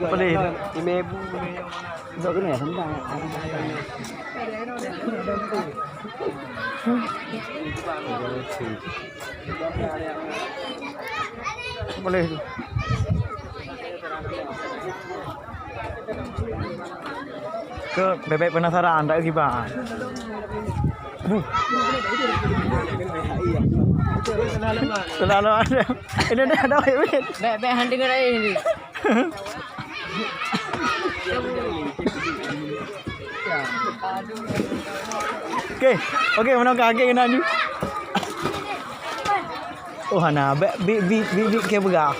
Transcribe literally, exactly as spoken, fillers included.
Boleh. Lima ribu. Dok kena ya, santang. Boleh tu. Ke bebek penasaran tak kiban. Aduh. Selalu ada. Ini dah ada bebek. Bek, bek, hunting rai ni. Okey, okey, mana kaki kena ni? Oh, hana, bek, bi, bi, bi, bi, ke berah.